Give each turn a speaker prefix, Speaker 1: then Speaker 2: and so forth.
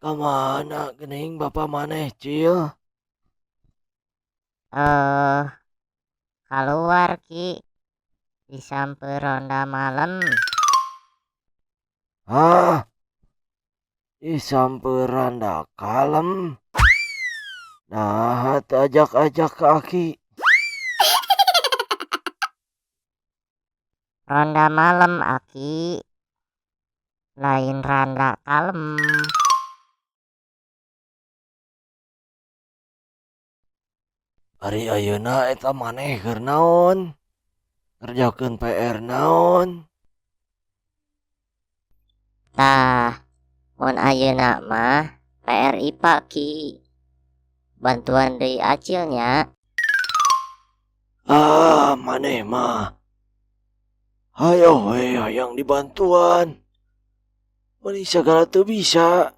Speaker 1: Kamana geuning bapa maneh, Cil?
Speaker 2: Eh, kaluar, Ki, disampeur ronda malem.
Speaker 1: Hah, disampeur randa kalem? Naha teu ajak ajak ka aki?
Speaker 2: Ronda malem aki, lain randa kalem.
Speaker 1: Ari ayeuna eta maneh keur naon, ngerjakeun PR naon?
Speaker 2: Tah, mun ayeuna mah PR IPA, Ki, bantuan deui acil nya.
Speaker 1: Ah, maneh mah hayoh we hayang dibantuan, meuni sagala teu bisa.